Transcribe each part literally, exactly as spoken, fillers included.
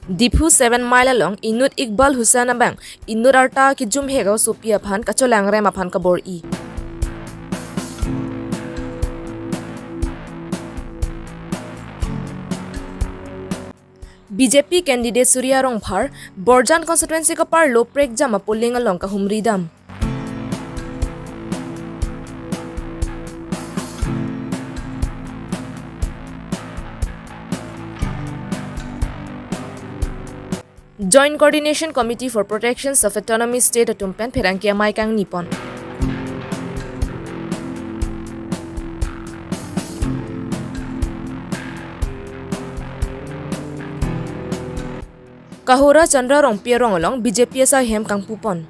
Diphu seven Mile along inut Iqbal Hussain abang inut arta kejum hek aosopi aphan kacholangrem aphan kabor-i. B J P candidate Surya Rongphar Borjan constituency kaparlo prekjam apolling along kahumri dam. Joint Coordination Committee for Protections of Autonomous State atum pen pherangke amei kangni pon. Kohora Chandra Rongpi arong along B J P asaihem kangpu pon.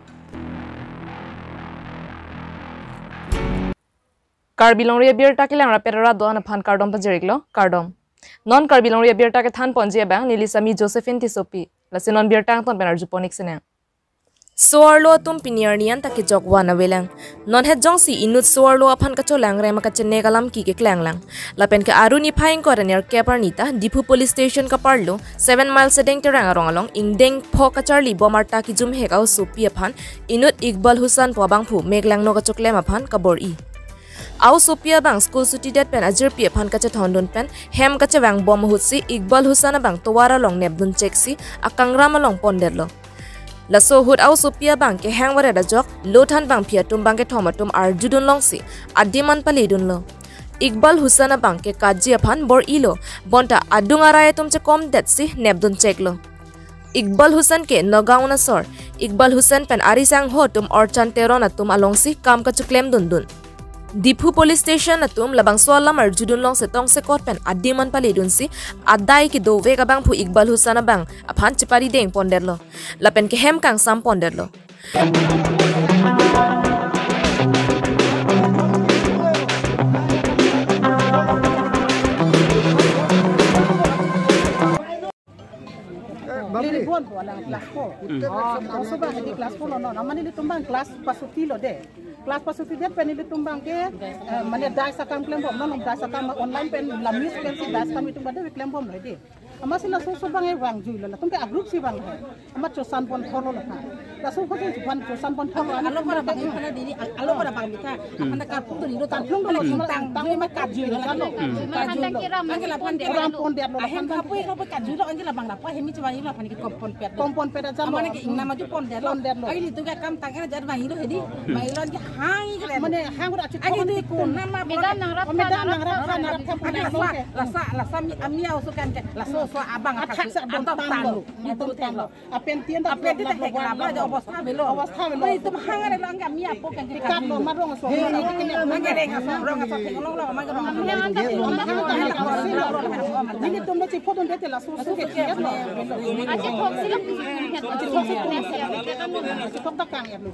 Karbi Longri Abirta kelang rapet rat do-an aphan kardom pajir-iklo, kardom. Non Karbi Longri Abirta kethan ponji abang neli sami Josephine Tissopi. Lasi non birta angton pen arju pon-ik sinang. So-arlo atum pini arni an ta kejok van avelang. Non het jongsi inut so-arlo aphan kacholangrem akachene kalam ke keklanglang. Lapen ke Aru niphai ingkoi ra nerkep arni ta Diphu Police Station kaparlo seven Mile Sedeng Terang arong along ingdeng pho kacharli bom arta kejum hek aosopi aphan inut Iqbal Hussain pu abangphu meklangno kachoklem aphan kabor-i. Aosopi abang school suti det pen ajirpi aphan kachethondun pen hem kachevang bom ahutsi Iqbal Hussain abang tovar along nepdun cheksi akangram along pondetlo. Laso ahut aosopi abang kehang varet ajok lothan bangphi atum bangkethom atum arjudun longsi adim an palidunlo. Iqbal Hussain abang ke kaji aphan bor-ilo, bonta adung arai atum chekomdetsi nepdun cheklo. Iqbal Hussain ke Nagaon asor. Iqbal Hussain pen ari sangho atum Orchan Teron atum alongsi kam kachoklem dundun. Diphu Police Station atum labangso alam arjudun longsi tongsekot pen adim an palidunsi adai kedovek abangphu Iqbal Hussain abang aphan chepari deng pondetlo. Lapen ke hem kangsam pondetlo. Liribon po alang class four. Oh, so ba hadi class four lo non. Amani ilitum abang class pasuti lo de. Class pasuti det pen ilitum abang ke, eh, mane dais akam klembom non, dais akam online pen lamis pen si dais akam itum bade klembom lo de. Amatsi laso so abang e vangjui lo, latum ke a-group si vang hai. Amat chosan pon thorlo lo ha. Laso ko chosan pon thorlo. Alo pada bang ipana dini, alo pada bang ipana. Aphan ta karpung doni lo, karpung doni lo, tang tang ma karjui lo, karjui lo. Angke la pondetlo. Ahem kapu lo pe karjui lo, angke labang la pa hemi chewang lo aphan ke kompon pet. Kompon pet aja lo. Amane ke ingna maju pondetlo. Pondetlo. Ai ilitum ke kam tang ena jat vangi lo hedi. Vangi lo angke hang ikre. Mane hang ra chit. Ai ilitum ko nama. Medam nangrap, medam nangrap, nangrap. Angke lasa, lasa, lasa ami, ami aoso kan ke. Laso so abang athak sa don tanglo. Don tanglo. Apen tian ta apen tian ta hek la, la obostha avelo. Obostha avelo. Mane itum hang are lang kami apo kan ke. Ikat lo, ma rong aso. He, mane reng aso, rong aso, thek long lo, mane rong aso. Nelitum lo chiphodun dete laso so ke. Achithok ta kang ya lo.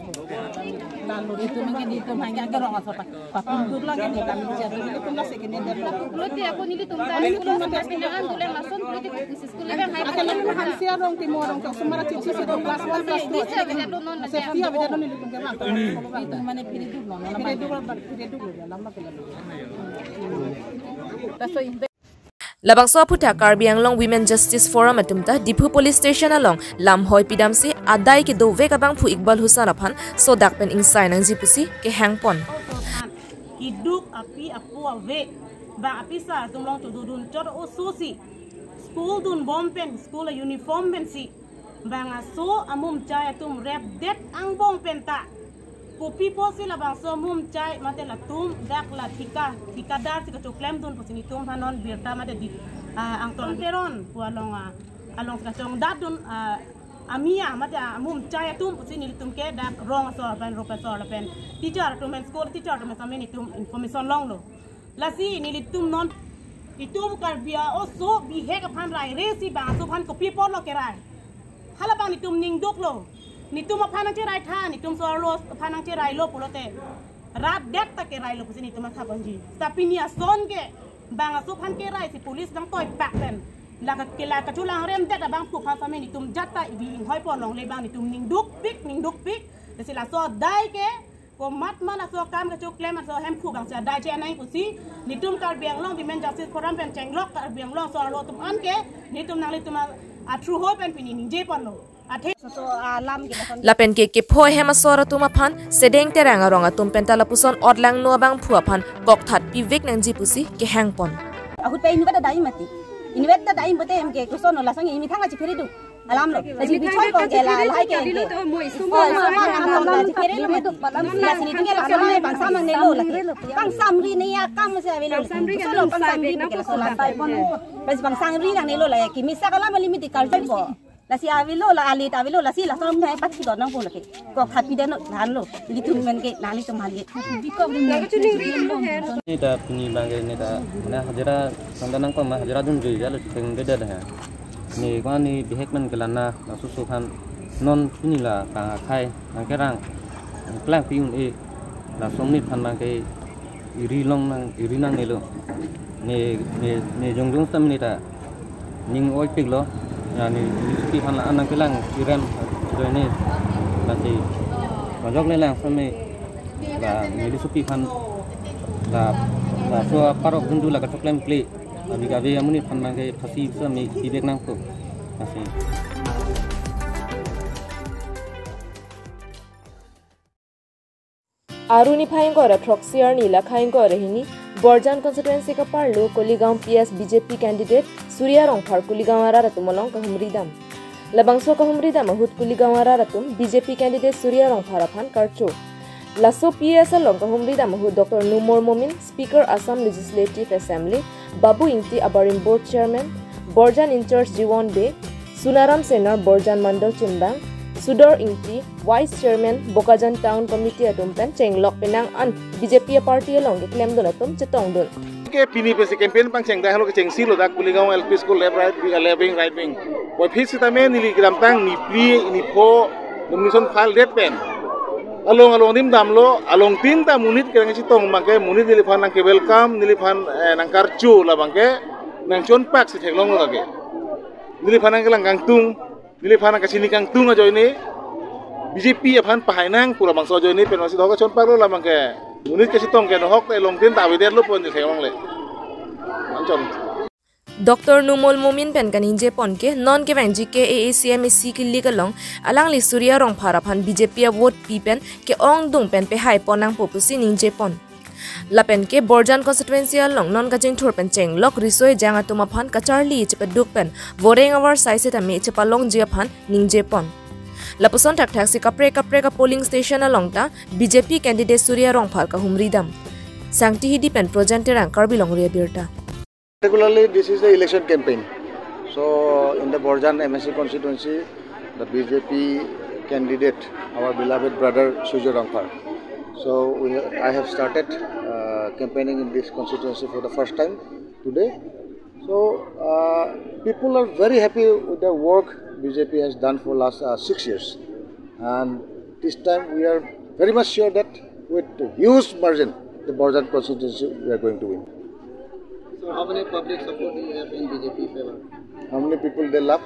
Lalu itum mane itum hang ke rong aso ta. Papin dur lang ke ni kami jatuh. Nelitum la se ke ni dete. Lo ti ako nelitum ta. Nelitum la se ke ni dete. Akan nelitum hansia rong Timur rong ke semara cici si rong class one, class two. Safety avedetlo nelitum ke bang. Itu mane phiri duk non. Phiri duk, phiri duk lo, lama ke lama. Taso inte. Labangso aphuthak Karbi Anglong Women Justice Forum atum ta Diphu Police Station along lamhoi pidamsi adai kedovek abangphu Iqbal Hussain aphan sodak pen ingsai nangji pusi kehang pon. Keduk api apo ave, bang aphisa atum along chododun chot oso si. School dunbom pen, school uniform pensi. Bang aso amumchai atum repdet angbong penta. Kopi pusi labangso amumchai mate latum dak la thika, thikadar si kachoklemdun pusi nelitum aphan non birta mate di, ah, angton Teron pu along, ah, along si kachongdatdun, ah, amia mate, ah, amumchai atum pusi nelitum ke dak rong asor pen, rong asor lapen teacher atum pen, school teacher atum pen sami nelitum information longlo. Lasi nelitum non itum Karbi a-oso bihek aphan raire si bang aso aphan kopi apotlo kerai. Halabang nelitum ningduklo. Nelitum aphan nangcherai tha, nelitum so-arlo aphan nangcherailo pulote. Rat det ta kerailo pusi nelitum matha ponji. Tapi pini ason ke bang aso aphan kerai si police nangtoi pak pen. La ka, ke la kacholangrem det abangphu aphan sami nelitum jat ta ibi inghoi pon longle bang nelitum ningdukpik, ningdukpik. Lasi laso adai ke komat ma laso akam kachoklem aso ahemphu bang si adai che anai pusi nelitum Karbi Anglong Women Justice Forum pen chenglok Karbi Anglong so-arlo atum an ke nelitum nanglitum a, Atruho pen pini ningje ponlo. Athe so alam ke lason. Lapen ke kepho hem asor atum aphan Sedeng Terang arong atum penta lapuson otlangno abangphu aphan kokthat pivek nangji pusi kehang pon. Ahut pe inutvet ta dai mati. Inutvet ta dai mati em ke koson lason imi thang achi phiri du. Alam lo. Lasi bichoi ko ke la, lahai ke ke. Oh, so ma alam lo, achi phiri du mati. Lasi nelitum ke lason ma pangsamri nangnelo lake. Pangsamri ne akam si avelo. Koson lo pangsamri ke lason la. Lasi pangsamri nangnelo lake. Misa kalam limit di karjoi ko. Lasi avelo la, alit avelo, lasi lason nang pachidon nangpo lake. Kokthat pidetnon lo, nelitum men ke, nanglitum han ke. Neta pini abang ke neta, mane hajira sanda nangkoma hajira dunjui jalo chiteng dede ha. Ne ko-an ne bihek men ke lana, laso so aphan non pini la kang akhai, nangkerang, nangklang pi un-e, laso amonit aphan abang ke iri long nang, iri nangnelo. Ne, ne, ne jongjong seta neta ning oipiklo. Ya ne, nelisopi aphan la-an nangkelang irem ajoine. Lasi majok le lang same la nelisopi aphan la, laso aparok dundu la kachoklemkle. Abi kabe amonit aphan abang ke phasi same pivek nangpo. Lasi. Aru niphai ingkoi ra throksi arni lakhai ingkoi ra hini, Borjan constituency kaparlo Kuligaon P S B J P candidate Surya Rongphar Kuligaon arat atum along kahumri dam. Labangso kahumri dam ahut Kuligaon arat atum B J P candidate Surya Rongphar aphan karcho. Laso P S along kahumri dam ahut Doctor Numol Momin, Speaker Assam Legislative Assembly, Babu Ingti Abarim Board Chairman, Borjan in-charge Jiwon Bey, Sunaram Senar Borjan Mandal Chumbang, Sudor Ingti, Vice Chairman Bokajan Town Committee atum pen chenglok penang an B J P party along keklemdun atum chetongdun. Ke pini pensi campaign pangcheng dak lo kechengsi lo dak Kuligaon L P School left right wing, left wing right wing. Puvoiphit sitame neli kedamtang niphli nipho nomination file det pen along along adim damlo, along tin ta monit kerang chetong abang ke monit neliphan nangke welcome, neliphan, eh, nangkarcho labang ke nangchonpak si theklonglo lake. Neliphan nangkelang kangtung, neliphan nangkachini kangtung ajoine B J P aphan pahai nang pu labangso ajoine pen masi dohok kachonpaklo labang ke. Monit kachetong ke dohok te along tin ta avedetlo pu neli theklongle. Anchon. Doctor Numol Momin pen kaningje pon ke non kevangji K A A C M A C kilik along alangli Surya Rongphar aphan B J P avote pi pen ke-ongdung pen pehai pon nangpo pusi ningje pon. Lapen ke Borjan constituency along non kachingthur pen chenglok riso ejang atum aphan kacharli chepaduk pen voreng avarsai sitame chepalongji aphan ningje pon. Lapuson thakthak si kaprek kaprek a-polling station along ta B J P candidate Surya Rongphar kahumri dam. Sangti Hidi pen Projan Terang, Karbi Longri Abirta. Particularly, this is the election campaign. So, in the Borjan M A C constituency, the B J P candidate, our beloved brother Surya Rongphar. So, we, I have started, uh, campaigning in this constituency for the first time today. So, uh, people are very happy with the work B J P has done for last, uh, six years. And this time we are very much sure that with huge margin, the Borjan constituency we are going to win. So how many public support do you have in B J P favor? How many people they love,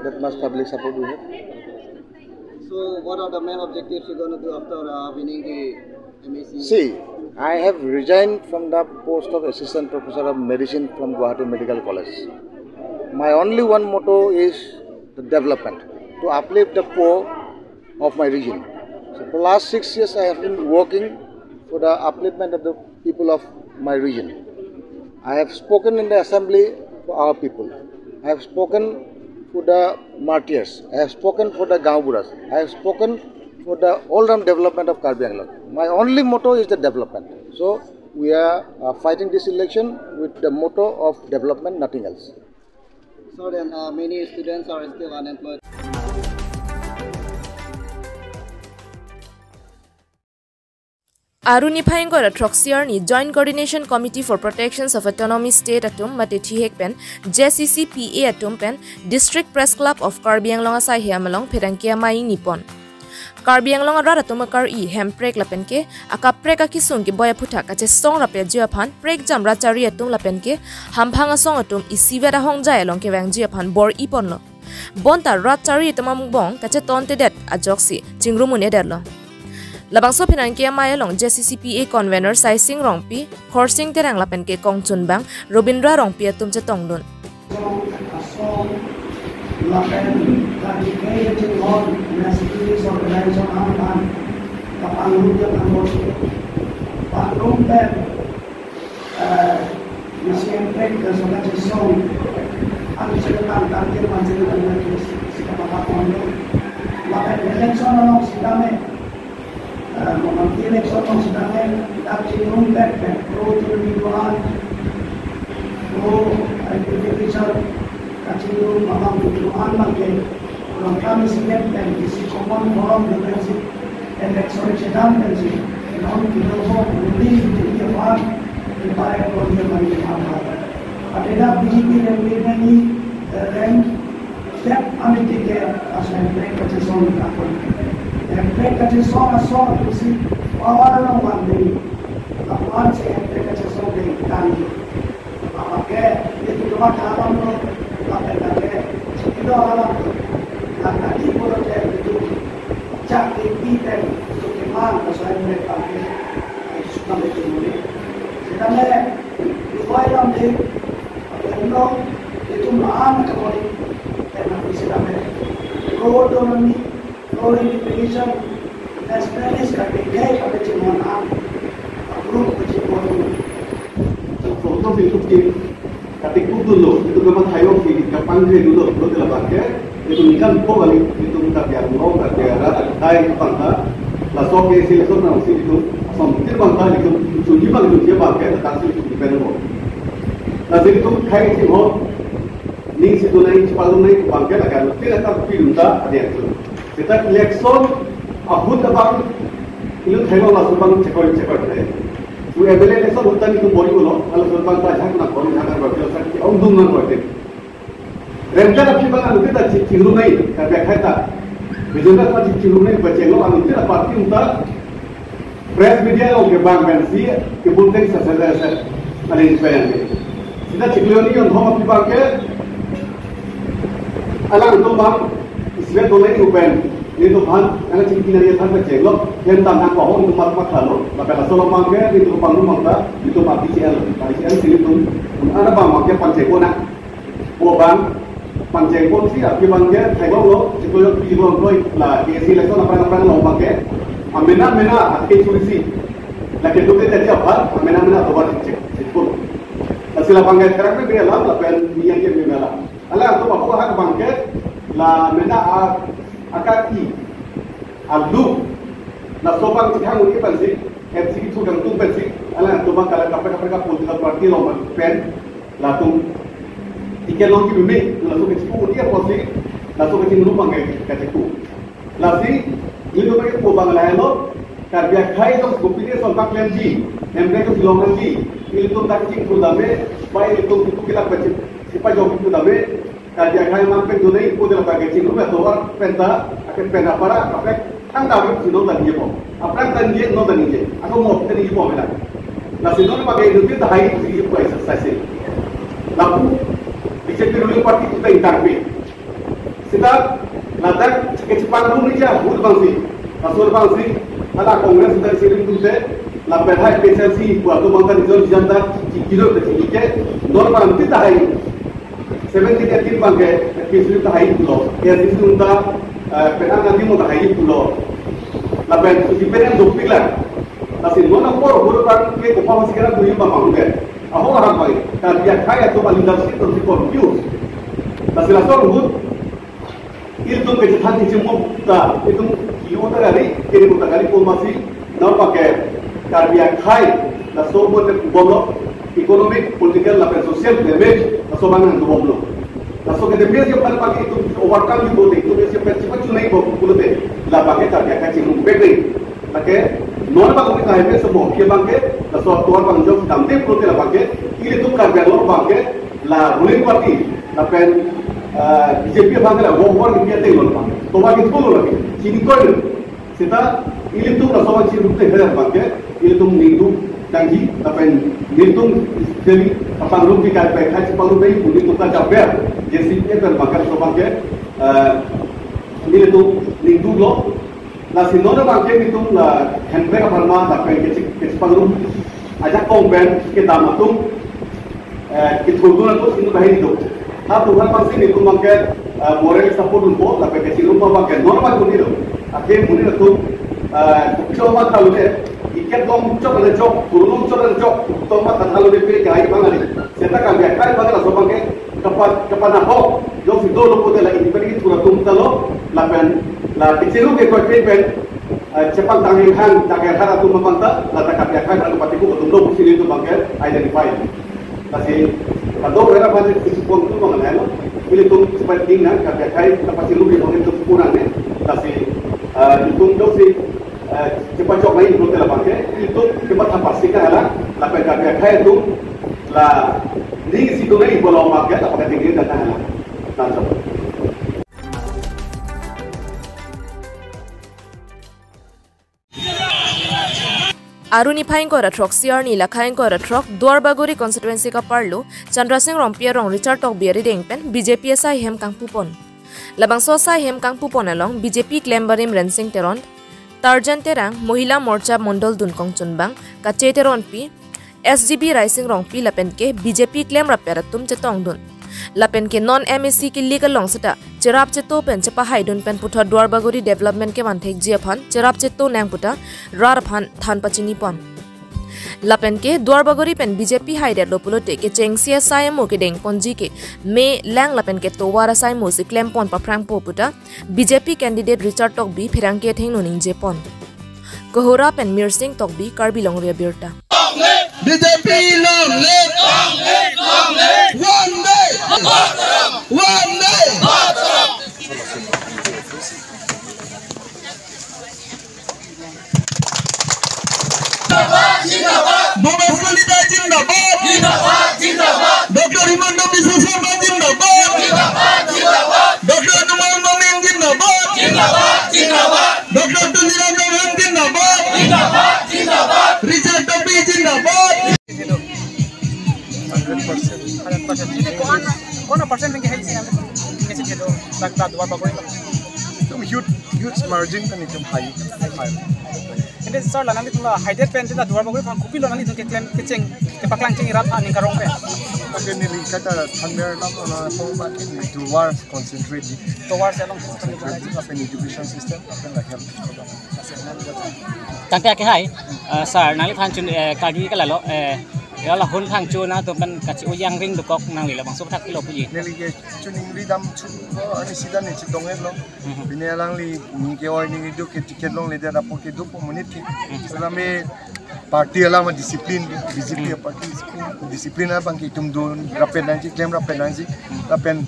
that much public support we have. So what are the main objectives you're gonna do after, uh, winning the M A C? See, I have resigned from the post of Assistant Professor of Medicine from Guwahati Medical College. My only one motto is the development, to uplift the poor of my region. So for last six years, I have been working for the upliftment of the people of my region. I have spoken in the assembly for our people. I have spoken for the martyrs. I have spoken for the gaonburas. I have spoken for the all-round development of Karbi Anglong. My only motto is the development. So we are, uh, fighting this election with the motto of development, nothing else. So then, uh, many students are still unemployed. Aru niphai ingkoi ra throksi arni Joint Coordination Committee for Protections of Autonomous State atum mate thihek pen J C C P A atum pen District Press Club of Karbi Anglong asaihe amalong pherangke amei ingni pon. Karbi Anglong arat atum akari, hemprek lapen ke akaprek akesung keboi aphuthak kachesong rapji aphan prekjam rat chari atum lapen ke hamphang asong atum isivet ahongjai along kevangji aphan bor-i ponlo. Bonta rat chari atum angbong kachetontedet ajoksi chingrum un-edetlo. Labangso pherangke amei along J C C P A convener Saising Rongpi, Khorsing Terang lapen ke Kongchunbang, Robindra Rongpi atum chetongdun. Asong Lapen kali ke chinghon national organization aphan kapangrum ke pangrum, pangrum pen, eh, masi emprek ke soka chisong, ang sila tang tang ke mansi tang ke si kapapakon lo. Lapen election along sitame, eh, mamang election along sitame, dak chinghon back back pro to the one, pro identification, kachingrum mamang to the one abang ke, kurang kami siap dan isi common forum defensive election sedang dan si non kita mau ruling di depan di partai politik yang paling apa. Ada B J P dan B J P ini, eh, dan siap ambil tiket asal mereka cesong takut. Dan mereka cesong asal kursi power no one day. Lapuan saya mereka cesong dari tani. Abang ke, ya, itu cuma dalam lo, lapen lagi, itu dalam lo. Nah, tadi kalau saya itu, cak di pen, itu memang, saya mulai pakai, itu suka betul ni. Sedangkan, itu yang di, apa yang lo, itu mana kembali, dan nanti sedangkan, kalau ekonomi, Foreign Education, Nationalist kami ke kami cuma am, group kecil. Foto itu ke, kati kudu lo, itu nama thayo ke, kapang ke dulu, lo telah pakai, itu ikan po kali, itu kita biar lo, kita biar ada, hai itu pangka, laso ke sila so na usi itu, som itu pangka itu, suji pang itu dia pakai, tetap sih itu depend lo. Nah, jadi itu kai sih ho, ning situ naik, sepuluh naik, pakai lah kan, tidak tak pilih tak ada yang tu. Seta election ahut abang ilu thelo laso abang chekoi chekoi thai. Tu M L A election ahut tani tu bori ulo, laso abang ta jhak na bori jhak na bori sa ki ong dung na bori. Remta na pi bang anu kita chik chingrum nai, ka bia khai ta. Bijuna ta chik chingrum nai, bachelo anu kita party unta. Press media along ke bang pensi ke bunting sa sa sa sa ada yang pengen. Sita chiklo ni yon homa pi bang ke alangtum bang isve tolai upen ni to bang ana chingki na ya than chenglo hem tan hang ko hon tumat mat khalo maka la solo bang ke ni to bang rumang ta ni to bang P C L P C L sini tum ana bang bang ke pan cheko na. Ko bang, bang chengpon si, api bang ke, thai bang lo, chiklo yo, chiklo lo, la, ke si election aphrang aphrang lo bang ke, amena, mena, ake churi si, la ke doke jadi apa, amena, mena, dobar chek, chekpon. La sila bang ke, terang ke, bela, la pen, nian ke, bela. Ala, to, apa, hak bang ke, la, mena, a, akati, alu, la, so bang, chikang, uri, pen si, M C P, chukang, tu, pen si, ala, to, bang, kala, kapre, kapre, ka, political party, lo, bang, pen, latum tiket long kibi me, latum ke chipu dia posi, latum ke chingrum bang ke chipu. Lasi, ini tu pakai pu bang lain lo, Karbi akhai tu kopi dia son pak lem ji, M P tu long ji, ini tu tak ching tu dame, pai ini tu tu kita pecip, sipa jong tu dame, Karbi akhai mang pen tu nai, pu dia pakai chingrum ya tovar, penta, akan penta para, akan Ang dawit si non dan yepo. Aphrang dan ye non dan ye. Ako mo dan yepo mela. Na si non pakai itu kita hai si yepo exercise. Lapu B J P ruling party kita ingkar pe. Sita ladak ke chipang rum ni ja hur bang si. Pasur bang si. Ala Congress dan siring tu te. La perhai P S L C buat tu bangsa di zon janta kilo ke. Non bang kita hai. Seventeen, eighteen bang ke, P S U ta hai pulo, A I C C unta, eh, penang nanti mo ta hai pulo. Lapen independent dopik lang. Lasi non apor hur bang ke kopa masih kena tuyu bang bang ke. Aho lah bang. Karbi akhai atum a leadership to si confuse. Lasi lason hut, itum ke chethan ichimum ta, itum ki uta kali, kiri uta kali ko masih, non pakai Karbi akhai, laso mo te bomlo, economic, political, lapen social damage, laso bang nang bomlo. Laso ke damage yang paling pakai itu overcome di bote, itu biasa cepat cepat cunai bom pulote, la pakai Karbi akhai chingrum bebek. Lake, non bang kami kahai pe semua, kia bang ke, laso tuan bang jok dam de pulote la bang ke, ilitum Karbi Anglong bang ke, la ruling party, lapen, eh, B J P bang ke la wong wong dia teng lo bang. To bang itu lo lagi, chini koi lo. Seta, ilitum laso bang chingrum te hera bang ke, ilitum ningduk dangji, lapen ningduk jadi, apang rum di kai pe, kai chipang rum pe, ningduk ka jaber, J C P pen bang ke, laso bang ke, eh, ilitum ningduk lo, lasi non bang ke ningduk la, hembre ka pharma, lapen ke chik, ke chipang rum, ajak kong pen, kedam atum, eh, kethurdun atum, inu bahir do. Latum kan pasti ningduk bang ke, Ah, moral support unpo, lapen kachirumpo abang ke normal kuni lo. Akhir kuni lo tu, ah, kukso ma talo de, ikat long chok le chok, kurulong chok le chok, to ma talo de pe kai bang ani. Seta ka biakhai bang laso abang ke, kapa, kapa na ho, jongsi dolo pute la independent thura atum talo, lapen, la kachiru ke koi pen, ah, chepangtang hang, tak hang atum abang ta, la ta ka biakhai bang patiku atum lo pusi nelitum abang ke, identify. Lasi, kadokave aphan si kisi pon tu bang lain lo. Ilitum seperti na, ka biakhai, kapasilu di bang ilitum kurang ne. Lasi, eh, ilitum jongsi, eh, cepat jok lain lo tela bang ke, ilitum cepat apa sih kan hala, lapen ka biakhai atum, la, ning si tu na ipo lo mak ya, apa ka tinggi dan hala. Langsung. Aru niphai ingkoi ra throksi arni lakha ingkoi ra throk Duarbagori constituency kaparlo Chandra Sing Rongpi arong Richard Tokbi arideng pen B J P asai hem kangpupon. Labangso asai hem kangpupon along B J P klem barim Rensing Teron, Tarjan Terang, Mohila Morcha Mondol dun kongchunbang Kache Teronpi, S G B Raising Rongpi lapen ke B J P klem rapper atum chetongdun. Lapen ke non M A C ke legal long seta cherap cheto pen chepahaidun pen puthot Duarbagori development kevan thekji aphan cherap cheto nang puta rat aphan than pachinipon. Lapen ke Duarbagori pen B J P haidetlo pulote kechengsi asai mo kedeng ponji ke me lang lapen ke tovar asai mo si klempon paphrangpo puta B J P candidate Richard Tokbi pherangke athengno ningjepon. Kohora pen Mirsing Tokbi, Karbi Longri Abirta. B J P long live! Long live! Long live! One day! One day! Bhupesh Kalita zindabad. Zindabad, zindabad. Doctor Himanta Biswa Sarma zindabad. Zindabad, zindabad. Doctor Tuliram Ronghang zindabad. Zindabad, zindabad. Doctor Tuliram Ronghang zindabad. Zindabad, zindabad. Richard Tokbi zindabad. Hundred percent. Hundred percent. Ini kon, kon percent yang kayak sih, yang kayak sih gitu. Tak, tak, Duarbagori. Itu huge, huge margin kan itu high, high. Ante sir, la nanglitum la haidet pen la Duarbagori aphan kopilo nanglitum keklem kecheng, kepaklang cheng irat aning karong pen. Oke, neli kata thanmer lam la pong ba ke neli tovar concentrate di. Tovar si along concentrate di, lapen education system, lapen la health. Tangte akehai, eh, sir, nangliphan chun, eh, karju ke lalo, eh, ya lahun thang chu nangtum pen kachi-o jangring dokok nangli labangso athak kilo puji. Neli ke chuningri dam chu, oh, ani sida ne chitong lo. Mhm. Pini alangli, ni ke oi ni duk ke ticket longledet apot ke duk monit ke. Mhm. Selama party alam discipline, B J P Mhm. party discipline, discipline abang ke itum dun rapet nangji, klem rapet nangji, Mhm. lapen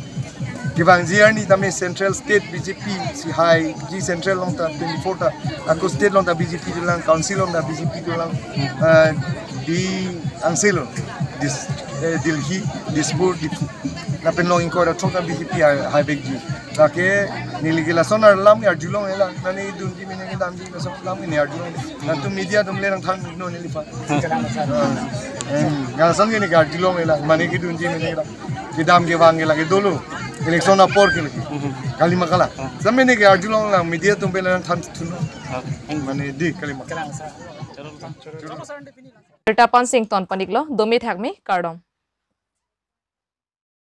kevangji arni tame central state B J P si haiji, central along ta twenty-four ta, ako state along ta B J P dolang, council along ta B J P dolang, Mhm. eh, di angsil, dis, eh, Delhi, Dispur, Diphu. Lapen along ingkoi ra throk ta B J P hai, haivekji. Lake neli ke lason alam ke arjulong ela, nani dunji mene kedamji lason alam ke neli arjulong. Nangtum media atum le nangthannon neliphan. Ah, em, lason ke neli ke arjulong ela, mane kedunji mene kedam. Kedam kevang ke lake dolo. Election apor ke lake. Kalima kala. Sampai neli ke arjulong la media atum pen le nangthannon. Mane di kalima. Birta Pansing ton paniklo, dome thakme, kardom.